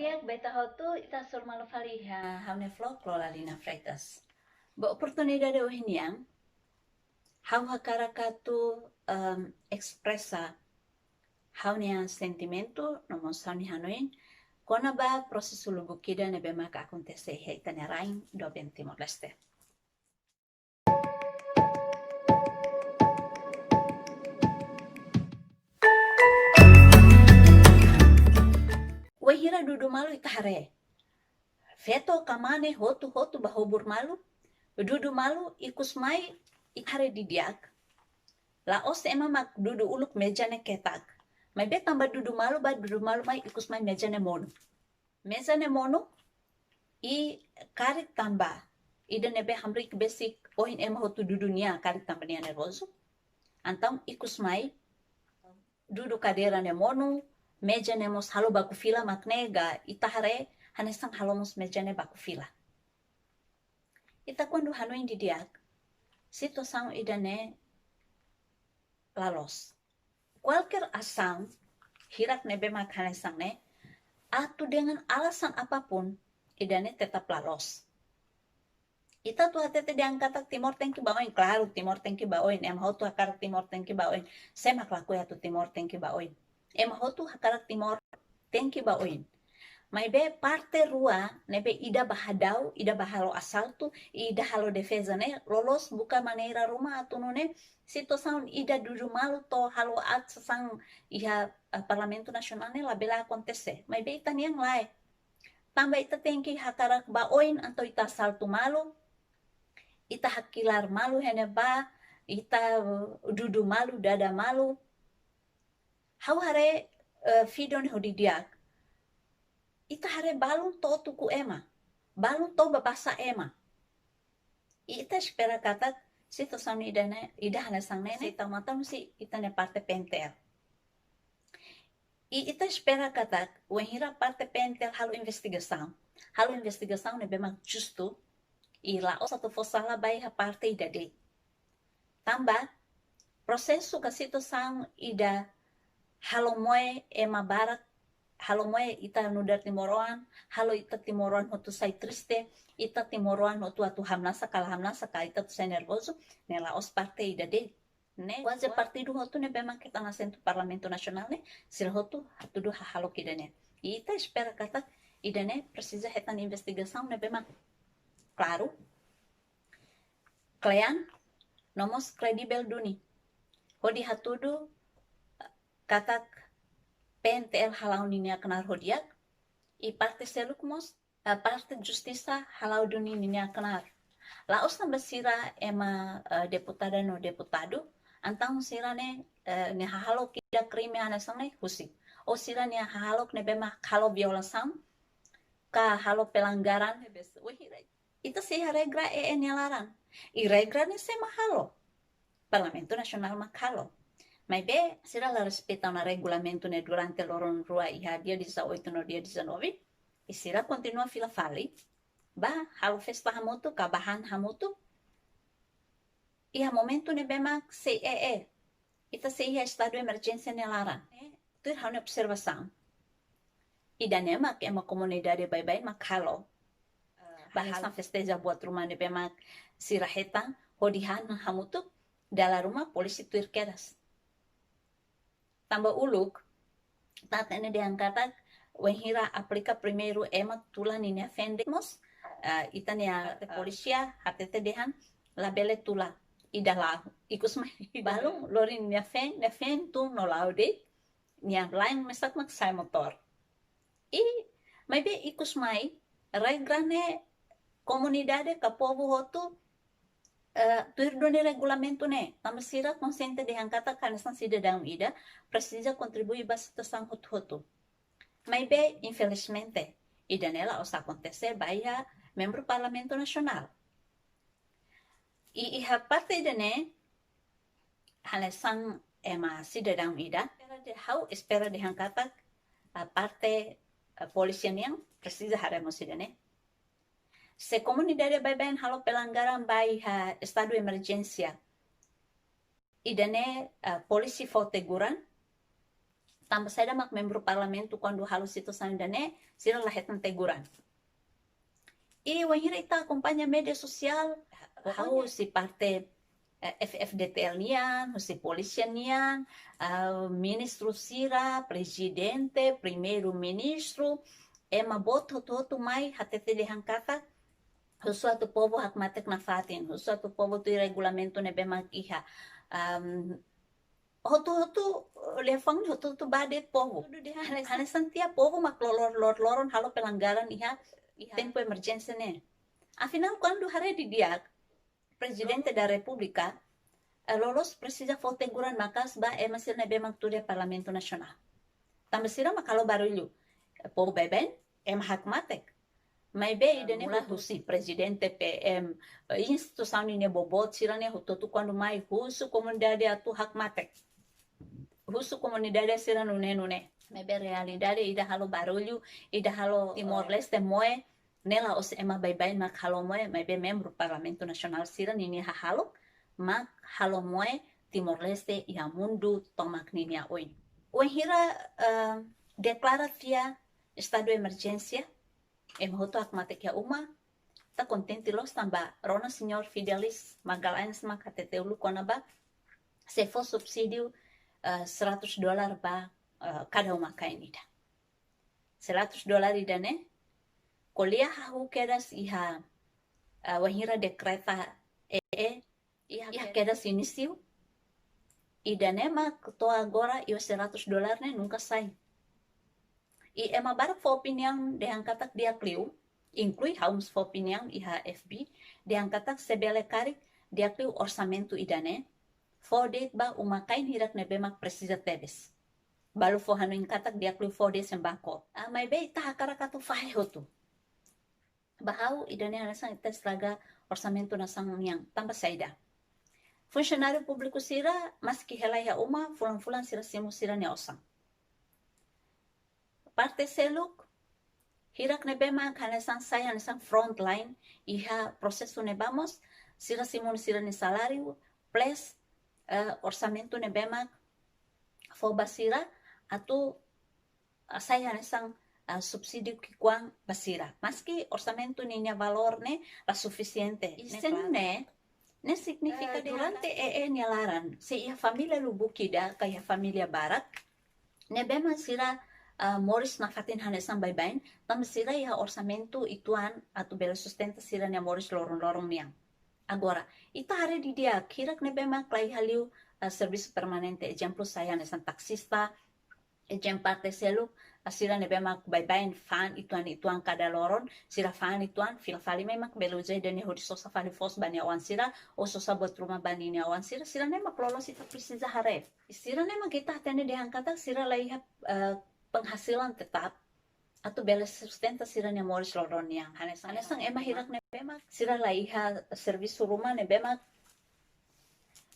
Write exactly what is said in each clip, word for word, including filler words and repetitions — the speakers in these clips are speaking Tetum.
Di'ak ba ita hotu, ita hasoru malu fali iha ha'u-nia vlog, Lola Lina Freitas. Ba oportunidade ohin nian, ha'u hakarak atu, em, espresa ha'u-nia sentimentu, no mós ha'u-nia hanoin, kona-ba prosesu lubuk ida ne'ebé maka akontese iha ita-nia rain doben Timor-Leste. Wainhira dudu malu ita haree. Feto ka mane hotu-hotu bahobur malu. Dudu malu ikus mai ita haree didi'ak. La'ós ema mak dudu uluk meja ne'e ketak. Maibé tanba dudu malu ba dudu malu mai ikus mai meja ne'e monu. Meja ne'e monu, i karik tanba ida ne'ebé hamriik besik ohin ema hotu dudu nia karik tanba nia nervozu. Entaun ikus mai dudu kadeira ne'e monu, meja ne'e mós halo baku fila mak ne'e ka ita haree hanesan halo mós meja ne'e baku fila. Ita kuandu hanoin didi'ak, situasaun ida-ne'e la loos. Kualkér asaun hirak ne'ebé mak hanesan ne'e, atu dengan alasan apapun, ida-ne'e tetap la loos. Ita atu hatete dehan katak Timor tenke ba oin, klaru, Timor tenke ba oin, ema hotu hakarak Timor tenke ba oin, sé mak lakohi atu Timor tenke ba oin. Ema hotu hakarak Timor tenke ba oin. Maibé parte rua ne'ebé ida ba hadau, ida ba halo asaltu, ida halo defeza ne'e, loloos buka maneira ruma atu nune'e situasaun ida dudu malu to'o halo aat sasán iha, eh, Parlamentu Nasionál ne'e labele akontese. Maibé ita-nian lae. Tanba ita tenke hakarak ba oin entaun ita asaltu malu, ita hakilar malu iha ne'ebá, ita, eh, dudu malu, dada malu. Ha'u haree, eh, vídeo ne'e ho didi'ak. Ita haree balun to'o tuku ema. Balun to'o babasa ema. I ita espera katak situasaun ida-ne'e, ida hanesan ne'e ne'e, ita matan husi ita-nia parte P N T L. I ita espera katak wainhira parte P N T L halo investigasaun, halo investigasaun ne'ebé mak justu, i la'ós atu fó sala ba iha parte ida de'it. Tanba prosesu ka situasaun ida halo moe ema barak, halo moe ita nu'udar timoroan, halo ita timoroan hotu sai triste, ita timoroan hotu atu hamnasa ka la hamnasa ka ita atu sai nervozu, ne'e la'ós parte ida de'it. Ne'e kuaze partidu hotu ne'ebé mak hetan asentu Parlamentu Nasionál ne'e, sira hotu hatudu hahalok ida-ne'e. I ita espera katak ida-ne'e presiza hetan investigasaun ne'ebé mak klaru, kle'an, no mós kredivel duni. Hodi hatudu, eh, katak P N T L hala'o ninia knaar ho di'ak, i parte seluk mós, eh, parte justisa hala'o duni ninia knaar. La'ós tanba sira ema, eh, deputada no deputadu, entaun sira-ne'e, eh, nia hahalok ida krime hanesan ne'e husik. Ou sira-nia hahalok ne'ebé mak halo violasaun, ka halo pelanggaran ne'ebé, wainhira ita sei iha regra E E nia laran. I regra ne'e sé mak halo? Parlamentu Nasionál mak halo. Maibé sira la respeita ona regulamentu ne'e durante loron rua iha dia dezoito no dia dezanove. I sira kontinua fila fali. Ba halo festa hamutuk, ka ba han hamutuk. Iha momentu ne'ebé mak sei E E. Ita sei iha estadu emerjénsia nia laran. Tuir ha'u-nia observasaun, ida-ne'e mak ema komunidade baibain mak halo. Ba halo hanesan festeja buat ruma ne'ebé mak sira hetan, hodi han hamutuk, dala ruma polísia tuir kedas. Tanba uluk, ita hatene dehan katak, wainhira aplika primeiru ema tula ninia feen de'it mós, eh, ita-nia, eh, polísia hatete dehan labele tula ida la'o. Ikus mai balun lori nia feen, nia feen tun no la'o de'it, nia la'en mesak mak sa'e motór. I, maibé ikus mai, regra ne'e komunidade ka povu hotu, eh, tuir duni regulamentu ne'e, tanba sira konxiente dehan katak hanesan sidadaun ida, presiza kontribui ba situasaun hotu-hotu. Maibé, infelizmente, ida-ne'e la'ós akontese ba iha membru Parlamentu Nasionál. I iha parte ida-ne'e, hanesan ema sidadaun ida, espera de, ha'u espera dehan katak, a parte, a polísia nian presiza haree mós ida-ne'e. Se komunidade baibain halo pelanggaran ba iha estadu emerjénsia, ida-ne'e, a polísia fó teguran, Tanba saida mak membru parlamentu kuandu halo situasaun ida-ne'e, sira la hetan teguran. I wainhira ita akompaña média sosiál, ha'u husi parte, eh, F-FDTL nian, husi polísia nian, ah, ministru sira, prezidente, primeiru-ministru, ema boot hotu-hotu mai hatete dehan katak, husu atu povu hakmatek nafatin, husu atu povu tuir regulamentu ne'ebé mak iha. Am, hotu-hotu, liafuan hotu-hotu ba de'it povu. Hanesan tiha povu mak loroloron halo pelanggaran iha, iha tempu emerjénsia ne'e. Afinál, kuandu haree didi'ak, Prezidente da Repúblika, eh, loloos presiza fó teguran maka'as ba ema sira ne'ebé mak tuur iha Parlamentu Nasionál. Tanba sira mak halo barullu. Eh, povu baibain, ema hakmatek. Maibé ida-ne'e mula husi prezidente, P M, eh, instituisaun ne'ebé boboot sira-ne'e hotu-hotu kuandu mai husu komunidade atu hakmatek. Husu komunidade sira nune'e-nune'e. Maibé realidade ida halo barullu, ida halo Timor-Leste moe, ne'e la'ós ema baibain mak halo moe, maibé membru Parlamentu Nasionál sira ninia hahalok mak halo moe Timor-Leste iha mundu tomak ninia oin. Wainhira, eh, deklara tiha estadu emerjénsia, ema hotu hakmatek iha uma, ita kontente loos tanba rona señór Fidelis Magalhães mak hatete uluk kona-ba sei fó subsídiu, eh, seratus dolar ba, eh, kada uma-kain ida. Seratus dolar ida-ne'e, ko'alia hahú kedas iha, eh, wainhira dekreta E E, iha, iha kedas inísiu, ida-ne'e mak to'o agora iha seratus dolar ne'e nunka sai. I ema barak fó opiniaun dehan katak di'ak liu, inklui ha'u mós fó opiniaun iha F B, dehan katak se bele karik di'ak liu orsamentu ida-ne'e fó de'it ba uma-kain hirak ne'ebé mak presiza tebes. Balu fó hanoin katak di'ak liu fó de'it sembako. Ah, maibé ita hakarak atu fahe hotu. Ba ha'u ida-ne'e hanesan ita estraga orsamentu nasaun nian, tanba saida? Funsionáriu públiku sira, maski hela iha uma, fulan-fulan sira simu sira-nia osan. Parte seluk, hirak ne'ebé mak hanesan sai hanesan frontline iha prosesu ne'ebá mós, sira simu sira-nia saláriu, plus, eh, orsamentu ne'ebé mak fó ba sira atu, ah, sai hanesan, ah, subsídiu ki'ikoan ba sira. Maski orsamentu ninia valór ne'e la sufisiente, ne'e klaru. Ne'e signifika, eh, durante E E nia laran, se iha família lubuk ida, ka iha família barak, ne'ebé mak sira, ah, moris nafatin hanesan baibain, tanba sira iha orsamentu uitoan atu bele sustenta sira-nia moris loron-loron nian. Agora, ita haree didi'ak, hirak ne'ebé mak la iha liu, ah, servisu permanente, ezemplu sai hanesan taksista, ezemplu parte seluk, ah, sira ne'ebé mak baibain fa'an uitoan-uitoan kada loron, sira fa'an uitoan, fila fali mai mak bele uza ida-ne'e hodi sosa fali foos ba nia oan sira, ou sosa buat ruma ba ninia oan sira, sira-ne'e mak loloos ita presiza haree. Sira-ne'e mak ita hatene dehan katak sira la iha, eh, penghasilan tetap atu bele sustenta sira-nia moris loron nian. Hanesan, hanesan ema hirak ne'ebé mak sira la iha servisu ruma ne'ebé mak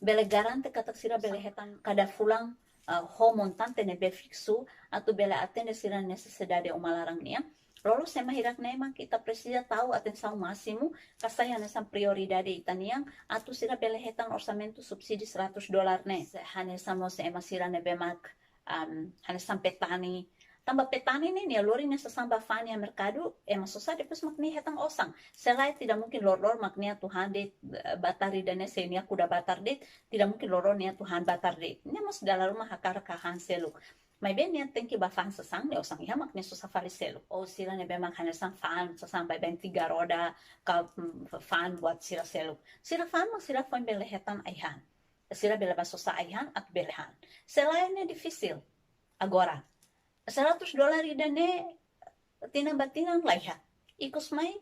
bele garante katak sira bele hetan kada fulan, ah, ho montante ne'ebé fiksu atu bele atende sira nesesidade uma laran nian. Loloos ema hirak ne'e mak ita presiza tau atensaun másimu, ka sai hanesan prioridade ita-nian, atu sira bele hetan orsamentu subsídiu seratus dolar ne'e. Se hanesan mós ema sira ne'ebé mak, am, hanesan petani. Tanba petani ne'e nia lori nia sasán bá fa'an iha merkadu, ema sosa depois mak nia hetan osan. Se lae tidak mungkin loroloron mak nia atu han de'it, eh, batar ida-ne'e se nia kuda batar de'it, tidak mungkin loroloron nia atu han batar de'it. Nia mós dala ruma hakarak hahán seluk. Maibé nia tenke bá fa'an sasán, nia osan iha mak nia sosa fali seluk. Ou sira ne'ebé mak hanesan fa'an sasán baibain tiga roda, ka, mm, fa'an buat sira seluk. Sira fa'an mak sira foin bele hetan ai-han. Sira bele bá sosa ai-han atu bele han. Se lae ne'e difisil. Agora, seratus dolar ida-ne'e tinan ba tinan la iha. Ikus mai,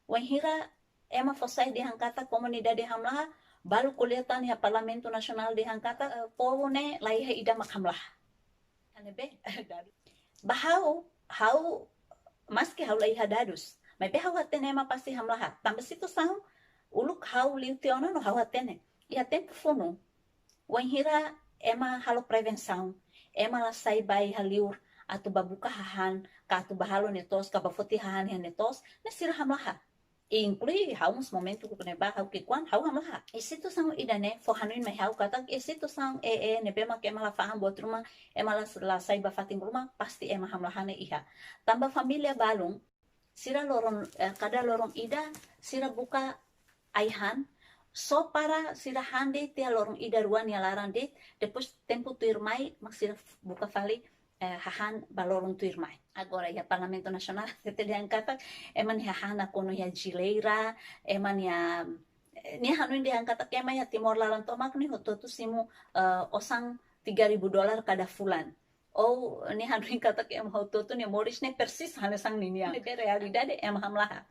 wainhira ema fó sai dehan katak komunidade hamlaha, balu ko'alia tan iha Parlamentu Nasionál dehan katak, eh, povu ne'e la iha ida mak hamlaha. Ne'ebé? Ba ha'u, ha'u, maski ha'u la iha dadus, maibé ha'u hatene ema pasti hamlaha. Tanba situasaun uluk ha'u liu tiha ona no ha'u hatene. Iha tempu funu, wainhira ema halo prevensaun, ema la sai ba iha li'ur atu bá buka hahán, ka atu bá halo nia to'os, ka bá foti hahán iha nia to'os, ne'e sira hamlaha. I inklui ha'u mós momentu ne'ebá ha'u ki'ikoan ha'u hamlaha. I situasaun ida-ne'e fó hanoin mai ha'u katak i situasaun e, e, ne'ebé mak ema la fa'an buat ruma, ema la, la sai ba fatin ruma, pasti ema hamlaha ne'e iha. Tanba família balun, sira loron, eh, kada loron ida, sira buka ai-han, só para sira han de'it iha loron ida rua nia laran de'it, depois tempu tuirmai, mak sira buka fali, eh, hahán ba loron tuirmai. Agora, iha Parlamentu Nasionál, hatete dehan katak, ema nia hahán nakonu iha jeleira, ema nia, eh, nia hanoin dehan katak, ema iha Timor laran tomak ne'e hotu-hotu simu, eh, osan tiga ribu dolar kada fulan. Ou nia hanoin katak ema hotu-hotu nia moris ne'e persis hanesan ninian. Ne'ebé realidade ema hamlaha.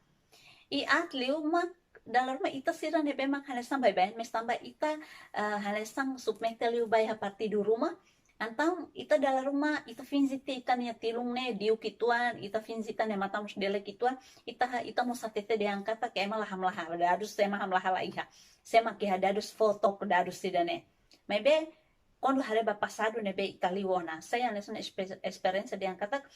I aat liu mak dala ruma ita sira ne'ebé mak hanesan baibain, maibé tanba ita, eh, hanesan submete liu ba iha partidu ruma. Entaun ita dala ruma, ita finje tiha ita-nia tilun ne'e diuk uitoan, ita finje ita-nia matan mós delek uitoan, ita, ita mós hatete dehan katak ema la hamlaha, dadus ema hamlaha la iha. Sé mak iha dadus, fó took dadus ida-ne'e. Maibé, kuandu haree ba pasadu ne'ebé ita liu ona, sai hanesan espe-, esperiénsia dehan katak,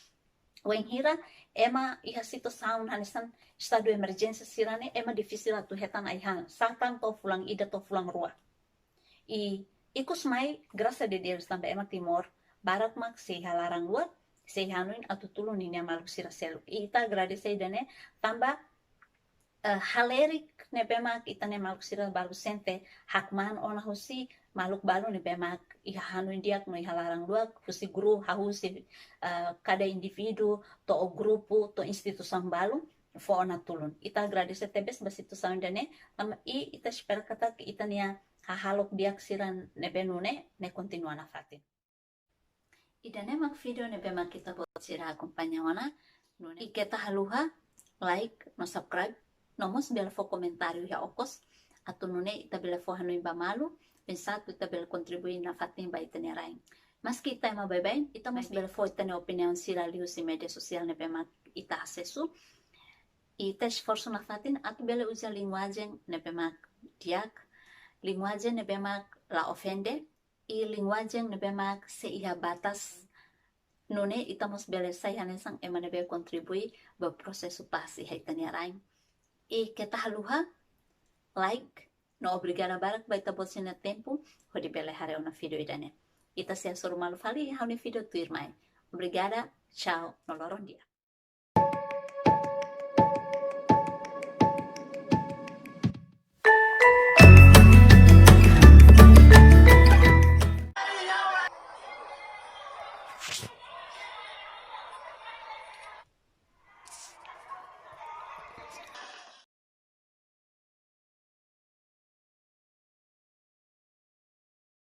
wainhira ema iha situasaun hanesan estadu emerjénsia sira-ne'e, ema difisil atu hetan ai-han, sá tan to'o fulan ida to'o fulan rua. I ikus mai, grasa de Deus, tanba ema Timor barak mak sei iha laran luak, sei hanoin atu tulun ninia maluk sira seluk. I ita agradese ida-ne'e, tanba, eh, halerik ne'ebé mak ita-nia maluk sira balu sente hakmaan ona husi maluk balu ne'ebé mak iha hanoin di'ak no iha laran luak, husi grupu, hahú husi, eh, kada indivíduu, to'o grupu, to'o instituisaun balu, fó ona tulun. Ita agradese tebes ba situasaun ida-ne'e, tanba i ita espera katak ita-nia hahalok di'ak sira ne'ebé nune'e, ne'e kontinua nafatin. Ida-ne'e mak vídeo ne'ebé mak ita-boot sira akompaña ona. Nune'e, i keta haluha like no subscribe, no mós bele fó komentáriu iha okos, atu nune'e ita bele fó hanoin ba malu, oinsá atu ita bele kontribui nafatin ba ita-nia rain. Maski ita ema baibain, ita mós bele fó ita-nia opiniaun sira liuhusi média sosiál ne'ebé mak ita asesu. I ita esforsu nafatin atu bele uza linguajen ne'ebé mak di'ak, linguajen ne'ebé mak la ofende, i linguajen ne'ebé mak sei iha batas, nune'e ita mós bele sai hanesan ema ne'ebé kontribui ba prosesu pás iha ita-nia rain. I keta haluha like, no obrigada barak ba ita-boot sira-nia tempu hodi bele haree ona vídeo ida-ne'e. Ita sei hasoru malu fali iha ha'u-nia vídeo tuirmai. Obrigada, tchau, no loron di'ak.